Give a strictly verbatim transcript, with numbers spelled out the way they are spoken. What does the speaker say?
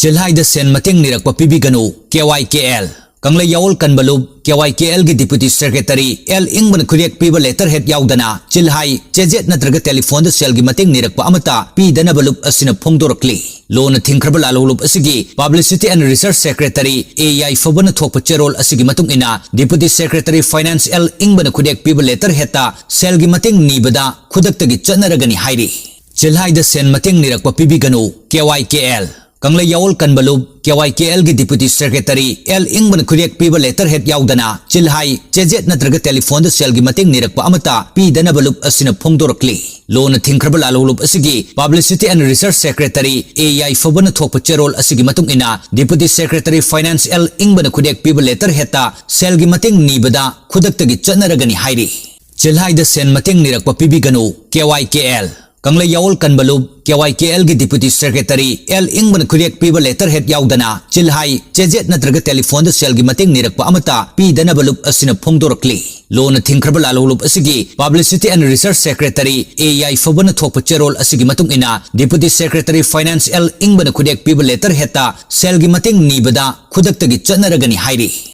ꯆꯤꯜꯍꯥꯏꯗ ꯁꯦꯟ ꯃꯇꯦꯡ ꯅꯤꯔꯛꯄ ꯄꯤꯕꯤꯒꯅꯨ꯫ K Y ꯀꯦ L. ꯀꯪꯂꯩꯌꯥꯑꯣꯜ ꯀꯟꯕ ꯂꯨꯞ, ꯀꯦ ꯋꯥꯏ ꯀꯦ ꯑꯦꯜꯒꯤ ꯗꯤꯄ꯭ꯌꯨꯇꯤ ꯁꯦꯀ꯭ꯔꯦꯇꯔꯤ ꯑꯦꯜ ꯏꯪꯕꯅ ꯈꯨꯠꯌꯦꯛ ꯄꯤꯕ ꯂꯦꯇꯔ ꯍꯦꯗ ꯌꯥꯎꯗꯅ ꯆꯤꯜꯍꯥꯏ, ꯆꯦꯖꯦꯠ ꯅꯠꯇ꯭ꯔꯒ ꯇꯦꯂꯤꯐꯣꯟꯗ ꯁꯦꯜꯒꯤ ꯃꯇꯦꯡ ꯅꯤꯔꯛꯄ ꯑꯃꯠꯇ ꯄꯤꯗꯅꯕ ꯂꯨꯞ ꯑꯁꯤꯅ ꯐꯣꯡꯗꯣꯔꯛꯂꯤ꯫ ꯂꯣꯅ ꯊꯤꯡꯈ꯭ꯔꯕ ꯂꯥꯂꯣꯡ ꯂꯨꯞ ꯑꯁꯤꯒꯤ ꯄꯕ꯭ꯂꯤꯁꯤꯇꯤ ꯑꯦꯟ ꯔꯤꯁꯔꯆ ꯁꯦꯀ꯭ꯔꯦꯇꯔꯤ ꯑꯦ ꯌꯥꯏꯐꯕꯅ ꯊꯣꯛꯄ ꯆꯦꯔꯣꯜ ꯑꯁꯤꯒꯤ ꯃꯇꯨꯡ ꯏꯟꯅ, ꯗꯤꯄ꯭ꯌꯨꯇꯤ ꯁꯦꯀ꯭ꯔꯦꯇꯔꯤ ꯐꯥꯏꯅꯥꯟꯁ ꯑꯦꯜ ꯏꯪꯕꯅ ꯈꯨꯠꯌꯦꯛ ꯄꯤꯕ ꯂꯦꯇꯔ ꯍꯦꯗꯇ ꯁꯦꯜꯒꯤ ꯃꯇꯦꯡ ꯅꯤꯕꯗ ꯈꯨꯗꯛꯇꯒꯤ ꯆꯠꯅꯔꯒꯅꯤ ꯍꯥꯏꯔꯤ꯫ ꯆꯤꯜꯍꯥꯏꯗ ꯁꯦꯟ ꯃꯇꯦꯡ ꯅꯤꯔꯛꯄ ꯄꯤꯕꯤꯒꯅꯨ꯫ ꯀꯦ ꯋꯥꯏ ꯀꯦ ꯑꯦꯜ꯫ ꯀꯪꯂꯩꯌꯥꯑꯣꯜ ꯀꯟꯕ ꯂꯨꯞ, ꯀꯦ ꯋꯥꯏ ꯀꯦ ꯑꯦꯜꯒꯤ ꯗꯤꯄ꯭ꯌꯨꯇꯤ ꯁꯦꯀ꯭ꯔꯦꯇꯔꯤ ꯑꯦꯜ ꯏꯪꯕꯅ ꯈꯨꯠꯌꯦꯛ ꯄꯤꯕ ꯂꯦꯇꯔ ꯍꯦꯗ ꯌꯥꯎꯗꯅ ꯆꯤꯜꯍꯥꯏ, ꯆꯦꯖꯦꯠ ꯅꯠꯇ꯭ꯔꯒ ꯇꯦꯂꯤꯐꯣꯟꯗ ꯁꯦꯜꯒꯤ ꯃꯇꯦꯡ ꯅꯤꯔꯛꯄ ꯑꯃꯠꯇ ꯄꯤꯗꯅꯕ ꯂꯨꯞ ꯑꯁꯤꯅ ꯐꯣꯡꯗꯣꯔꯛꯂꯤ꯫ ꯂꯣꯅ ꯊꯤꯡꯈ꯭ꯔꯕ ꯂꯥꯂꯣꯡ ꯂꯨꯞ ꯑꯁꯤꯒꯤ ꯄꯕ꯭ꯂꯤꯁꯤꯇꯤ ꯑꯦꯟ ꯔꯤꯁꯔꯆ ꯁꯦꯀ꯭ꯔꯦꯇꯔꯤ ꯑꯦ ꯌꯥꯏꯐꯕꯅ ꯊꯣꯛꯄ ꯆꯦꯔꯣꯜ ꯑꯁꯤꯒꯤ ꯃꯇꯨꯡ ꯏꯟꯅ, ꯗꯤꯄ꯭ꯌꯨꯇꯤ ꯁꯦꯀ꯭ꯔꯦꯇꯔꯤ ꯐꯥꯏꯅꯥꯟꯁ ꯑꯦꯜ ꯏꯪꯕꯅ ꯈꯨꯠꯌꯦꯛ ꯄꯤꯕ ꯂꯦꯇꯔ ꯍꯦꯗꯇ ꯁꯦꯜꯒꯤ ꯃꯇꯦꯡ ꯅꯤꯕꯗ ꯈꯨꯗꯛꯇꯒꯤ ꯆꯠꯅꯔꯒꯅꯤ ꯍꯥꯏꯔꯤ꯫ ꯆꯤꯜꯍꯥꯏꯗ ꯁꯦꯟ ꯃꯇꯦꯡ ꯅꯤꯔꯛꯄ ꯄꯤꯕꯤꯒꯅꯨ꯫ ꯀꯦ ꯋꯥꯏ ꯀꯦ ꯑꯦꯜ꯫ ꯀꯪꯂꯩꯌꯥꯑꯣꯜ ꯀꯟꯕ ꯂꯨꯞ, ꯀꯦ ꯋꯥꯏ ꯀꯦ ꯑꯦꯜꯒꯤ ꯗꯤꯄ꯭ꯌꯨꯇꯤ ꯁꯦꯀ꯭ꯔꯦꯇꯔꯤ ꯑꯦꯜ ꯏꯪꯕꯅ ꯈꯨꯠꯌꯦꯛ ꯄꯤꯕ ꯂꯦꯇꯔ ꯍꯦꯗ ꯌꯥꯎꯗꯅ ꯆꯤꯜꯍꯥꯏ, ꯆꯦꯖꯦꯠ ꯅꯠꯇ꯭ꯔꯒ ꯇꯦꯂꯤꯐꯣꯟꯗ ꯁꯦꯜꯒꯤ ꯃꯇꯦꯡ ꯅꯤꯔꯛꯄ ꯑꯃꯠꯇ ꯄꯤꯗꯅꯕ ꯂꯨꯞ ꯑꯁꯤꯅ ꯐꯣꯡꯗꯣꯔꯛꯂꯤ꯫ ꯂꯣꯅ ꯊꯤꯡꯈ꯭ꯔꯕ ꯂꯥꯂꯣꯡ ꯂꯨꯞ ꯑꯁꯤꯒꯤ ꯄꯕ꯭ꯂꯤꯁꯤꯇꯤ ꯑꯦꯟ ꯔꯤꯁꯔꯆ ꯁꯦꯀ꯭ꯔꯦꯇꯔꯤ ꯑꯦ ꯌꯥꯏꯐꯕꯅ ꯊꯣꯛꯄ ꯆꯦꯔꯣꯜ ꯑꯁꯤꯒꯤ ꯃꯇꯨꯡ ꯏꯟꯅ, ꯗꯤꯄ꯭ꯌꯨꯇꯤ ꯁꯦꯀ꯭ꯔꯦꯇꯔꯤ ꯐꯥꯏꯅꯥꯟꯁ ꯑꯦꯜ ꯏꯪꯕꯅ ꯈꯨꯠꯌꯦꯛ ꯄꯤꯕ ꯂꯦꯇꯔ ꯍꯦꯗꯇ ꯁꯦꯜꯒꯤ ꯃꯇꯦꯡ ꯅꯤꯕꯗ ꯈꯨꯗꯛꯇꯒꯤ ꯆꯠꯅꯔꯒꯅꯤ ꯍꯥꯏꯔꯤ꯫